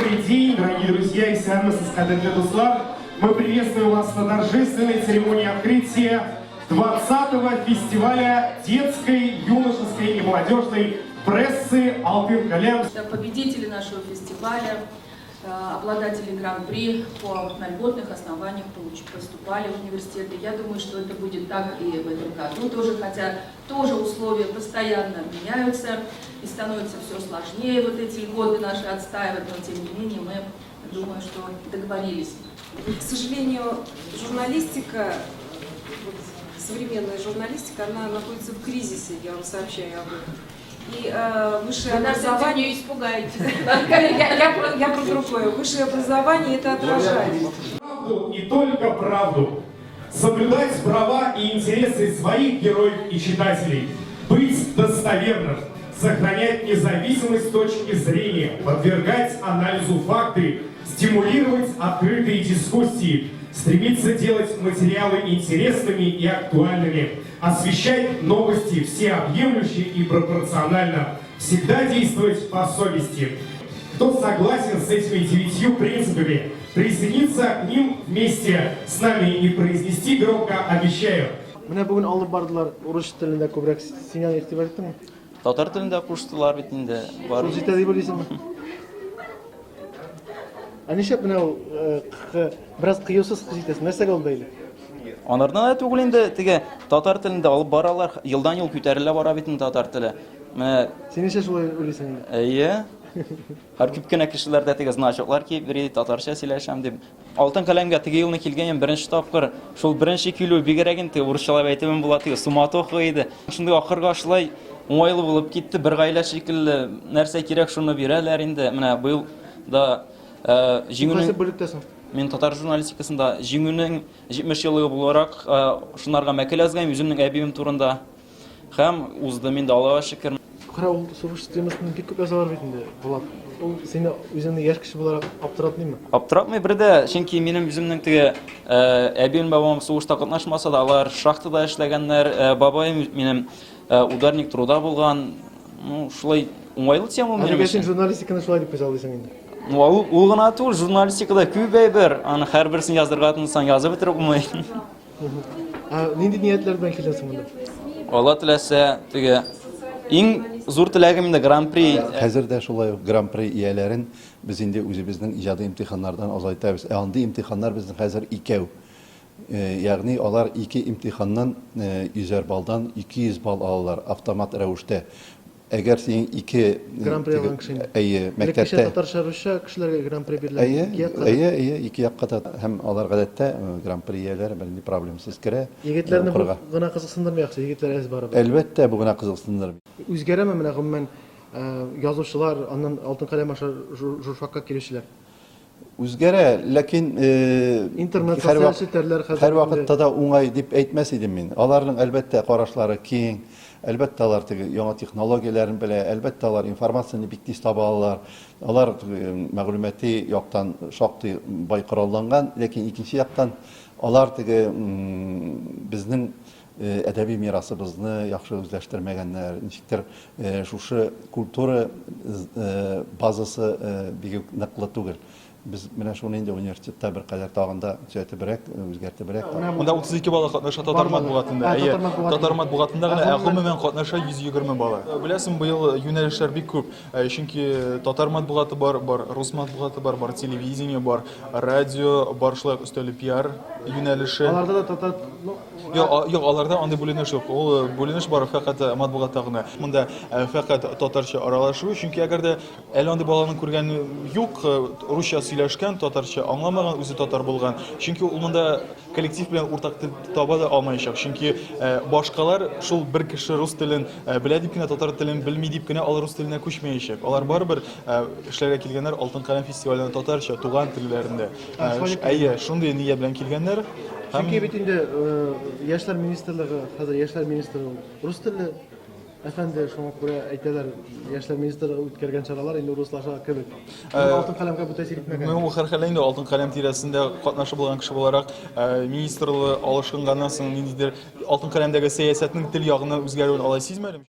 Добрый день, дорогие друзья исәнмесез, кадерле дуслар. Мы приветствуем вас на торжественной церемонии открытия 20-го фестиваля детской, юношеской и молодежной прессы «Алтын Калем». Это победители нашего фестиваля, обладатели гран-при по на льготных основаниях поступали в университеты. Я думаю, что это будет так и в этом году тоже, хотя тоже условия постоянно меняются и становится все сложнее вот эти льготы наши отстаивать, но тем не менее мы, думаю, что договорились. К сожалению, журналистика, вот, современная журналистика, она находится в кризисе, я вам сообщаю об этом. И высшее Вы нас этим образование. не испугаете. Я про другое. Высшее образование это отражает. Правду и только правду. Соблюдать права и интересы своих героев и читателей. Быть достоверным. Сохранять независимость точки зрения. Подвергать анализу факты. Стимулировать открытые дискуссии. Стремиться делать материалы интересными и актуальными. Освещать новости всеобъемлюще и пропорционально. Всегда действовать по совести. Кто согласен с этими девятью принципами, присоединиться к ним вместе с нами и произнести громко «Обещаю». Менә бүген алып бардылар урыс телендә күбрәк. Син аңа игътибар иттеңме? Татар телендә куштылар бит инде. Бар. Шул җитә дип уйлыйсыңмы? Ә нишләп менә ул бераз кыюсыз хис итәсең? Нәрсәгә ул бәйле? Анардан да түгел инде, теге татар телендә алып баралар, елдан-ел күтәрелә бара бит инде татар теле. Менә Син ничә шулай уйлыйсың инде? Әйе. Һәр күп кенә кешеләр дә теге значоклар киеп йөри, татарча сөйләшәм дип. Алтын каләмгә теге елны килгән беренче тапкыр, шул беренче килү бигрәк инде урысчалап әйтүем була, теге суматоха иде. Шундый ахырга шулай уңайлы булып китте, бер гаилә шикелле, нәрсә кирәк шуны бирәләр инде. Менә быел да җиңүнең Кайсы бүлектә соң? Мин татар журналистикасында җиңүнең 70 еллыгы буларак шунарга мәкалә язган үземнең әбием турында. Һәм уздым инде, Аллага шөкер. Кара, ул сугыш темасын бик күп язалар бит инде, Булат. Ул сине үзеңне яшь кеше буларак аптыратмыймы? Аптыратмый бер дә, чөнки минем үземнең теге әбием бабам сугышта катнашмаса да, алар шахтада эшләгәннәр, бабаем минем ударник труда булган. Ну, шулай уңайлы тема минем өчен. Син журналистиканы шулай дип күзаллыйсың инде. Ну, ул гына түгел, журналистикада күп әйбер, аны һәрберсен язырга тотынсаң, язып бетереп булмый. Ә нинди ниятләр белән киләсең монда? Алла теләсә, теге иң зур теләгем инде гран-при. Хәзер дә шулай ук гран-при ияләрен без инде үзебезнең иҗади имтиханнардан азайтабыз. Ә андый имтиханнар безнең хәзер икәү. Ягъни алар ике имтиханнан йөзәр баллдан 200 балл алалар автомат рәвештә. Әгәр синең ике Гран-при алган кеше инде. Әйе, мәктәптә. Элеккечә татарча, русча кешеләргә гран-при бирелә. Әйе, ике якка да. Әйе, әйе, ике якка да. Һәм алар гадәттә гран-при ияләре бернинди проблемасыз керә. Егетләрне бу гына кызыксындырмый ахсы, егетләр әз барыбер. Әлбәттә, бу гына кызыксындырмый. Үзгәрәме менә гомумән язучылар, аннан Алтын каләм аша журфакка килүчеләр? Үзгәрә, ләкин интернет, социаль челтәрләр хәзер һәрвакытта да уңай дип әйтмәс идем мин. Аларның, әлбәттә, карашлары киң, әлбәттә, алар теге яңа технологияләрен белә, әлбәттә, алар информацияне бик тиз таба алалар. Алар мәгълүмати яктан шактый бай коралланган, ләкин икенче яктан алар теге безнең әдәби мирасыбызны яхшы үзләштермәгәннәр, ничектер шушы культура базасы бик үк ныклы түгел. Без менә шуны инде университетта беркадәр тагын да төзәтебрәк, үзгәртебрәк. Монда 32 бала катнаша татар матбугатында. Әйе, татар матбугатында гына, ә гомумән катнаша 120 бала. Беләсең, быел юнәлешләр бик күп. Чөнки татар матбугаты бар, бар рус матбугаты бар, бар телевидение бар, радио бар, шулай ук өстәле пиар юнәлеше. Аларда да татар, ну, Юк, юк, аларда андый бүленеш юк. Ул бүленеш бары фәкать матбугатта гына. Монда фәкать татарча аралашу, чөнки әгәр дә әле андый баланы күргән юк, русча сөйләшкән, татарча аңламаган, үзе татар булган. Чөнки ул монда коллектив белән уртак тел таба да алмаячак. Чөнки башкалар шул бер кеше рус телен белә дип кенә, татар телен белми дип кенә алар рус теленә күчмәячәк. Алар барыбер эшләргә килгәннәр Алтын каләм фестиваленә татарча, туган телләрендә. Әйе, шундый ния белән килгәннәр. Чөнки бит инде яшьләр министрлыгы, хәзер яшьләр министры ул рус телле әфәнде, шуңа күрә әйтәләр, яшьләр министрлыгы үткәргән чаралар инде руслаша кебек. Алтын каләмгә бу тәэсир итмәгән. Ну, һәрхәлдә инде Алтын каләм тирәсендә катнашы булган кеше буларак, министрлыгы алышынганнан соң ниндидер Алтын каләмдәге сәясәтнең тел ягыннан үзгәрүен алай сизмәдем.